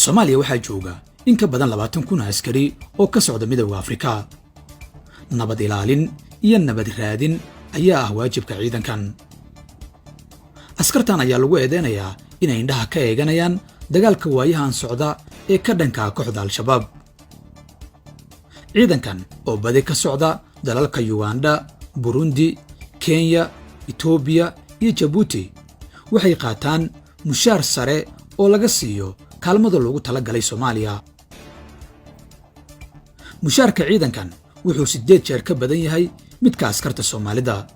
Soomaaliya waxaa jooga in ka badan 20,000 askari oo ka socda Midowda Afrika. Nabad ilaalin iyo nabad raadin ayaa ah waajibka ciidankan. Askartan ayaa lagu eedeynayaa inay indhaha ka eeganayaan dagaalka waayahan socda ee ka dhanka kooxda Al-Shabaab. Ciidankan oo badi ka socda dalalka Yugandha, Burundi, Kenya, Itoobiya iyo Jabuuti waxay qaataan mushaar sare oo laga siiyo kaalmada loogu tala galay Soomaaliya. Mushaarka ciidankan wuxuu 8 jeer ka badan yahay midka askarta Soomaalida.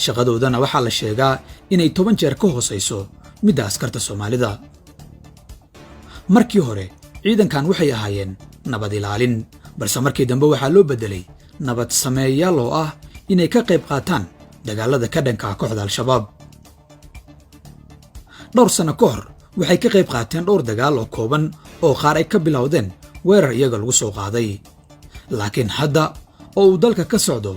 Shaqadoodana waxaa la sheegaa inay 10 jeer ka hoosayso midda askarta Soomaalida. Markii hore ciidankan waxay ahaayeen nabad ilaalin, balse markii dambe waxaa loo beddelay nabad sameeyaal oo ah inay ka qayb qaataan dagaalada ka dhanka ah kooxda Al-Shabaab. Dhowr sanno ka hor waxay ka qayb qaateen dhowr dagaal oo kooban oo qaar ay ka bilowdeen weerar iyaga lagu soo qaaday. Laakiin hadda oo uu dalka ka socdo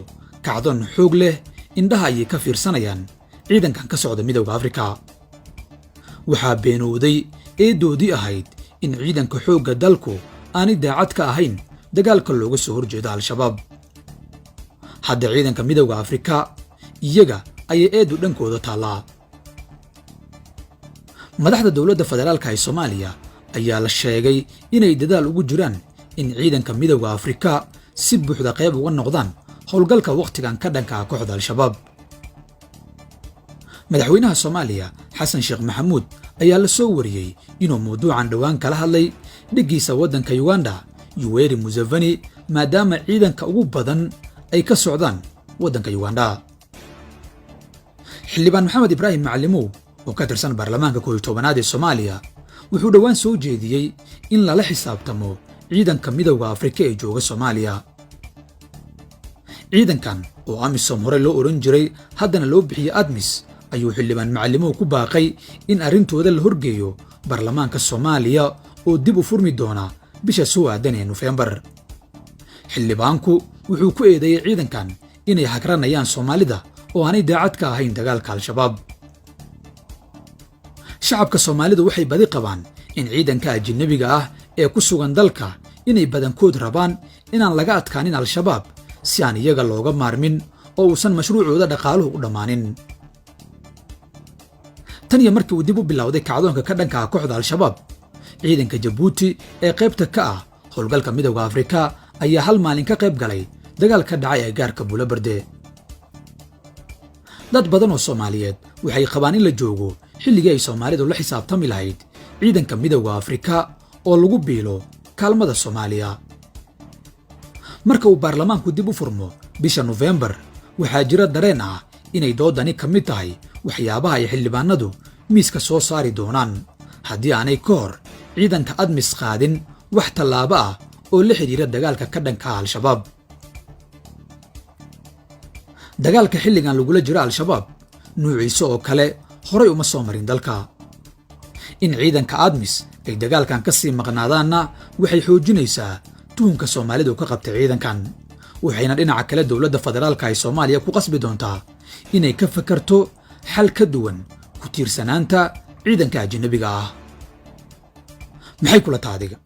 kacdoon xoog leh, indhaha ayay ka fiirsanayaan ciidankan ka socda Midowda Afrika. Waxaa beenowday eedoodii ahayd in ciidanka xoogga dalku aanay daacad ka ahayn dagaalka looga soo horjeedo Al-Shabaab. Hadda ciidanka Midowda Afrika iyaga ayay eeddu dhankooda taallaa. Madaxda dowladda federaalka ee Soomaaliya ayaa la sheegay inay dadaal ugu jiraan in ciidanka Midowda Afrika si buuxda qayb uga noqdaan howlgalka wakhtigan ka dhanka ah kooxda Al-Shabaab. Madaxweynaha Soomaaliya, Xasan Sheekh Maxamuud, ayaa la soo wariyey inuu mawduucan dhowaan kala hadlay dhiggiisa waddanka Yuganda, Yuweri Museveni, maadaama ciidanka ugu badan ay ka socdaan waddanka Yuganda. Xildhibaan Maxamed Ibraahim Macalimow oo ka tirsan baarlamaanka 11aad ee Soomaaliya wuxuu dhowaan soo jeediyey in lala xisaabtamo ciidanka Midowda Afrika ee jooga Soomaaliya. Ciidankan oo AMISOM hore loo odhan jiray, haddana loo bixiyey ATMIS, ayuu xildhibaan Macalimow ku baaqay in arrintooda la horgeeyo baarlamaanka Soomaaliya oo dib u furmi doona bisha soo aadan ee Nofembar. Xildhibaanku wuxuu ku eedeeyey ciidankan inay hagranayaan Soomaalida oo aanay daacad ka ahayn dagaalka Al-Shabaab. Shacabka Soomaalidu waxay badi qabaan in ciidanka ajinabiga ah ee ku sugan dalka inay badankood rabaan inaan laga adkaanin Al-Shabaab, si aan iyaga looga maarmin oo uusan mashruucooda dhaqaaluhu u dhammaanin. Tan iyo markii uu dib u bilowday kacdoonka ka dhanka ah kooxda Al-Shabaab, ciidanka Jabuuti ee qaybta ka ah howlgalka Midowda Afrika ayaa hal maalin ka qayb galay dagaal ka dhacay agagaarka Buulobarde. Dad badan oo Soomaaliyeed waxay qabaan in la joogo xilligii ay Soomaalidu la xisaabtami lahayd ciidanka Midowda Afrika oo lagu biilo kaalmada Soomaaliya. Marka uu baarlamaanku dib u furmo bisha Nofembar, waxaa jira dareen ah inay doodani ka mid tahay waxyaabaha ay xildhibaanadu miiska soo saari doonaan, haddii aanay ka hor ciidanka ATMIS qaadin wax tallaabo ah oo la xidhiira dagaalka ka dhanka ah Al-Shabaab. Dagaalka xilligan lagula jiro Al-Shabaab nuuciisa oo kale horay uma soo marin dalka. In ciidanka ATMIS ay dagaalkan ka sii maqnaadaanna waxay xoojinaysaa tuhunka Soomaalidu ka qabtay ciidankan, waxayna dhinaca kale dowladda federaalka ay Soomaaliya ku qasbi doontaa inay ka fakarto xal ka duwan ku tiirsanaanta ciidanka ajanabiga ah. Maxay kula taha adiga?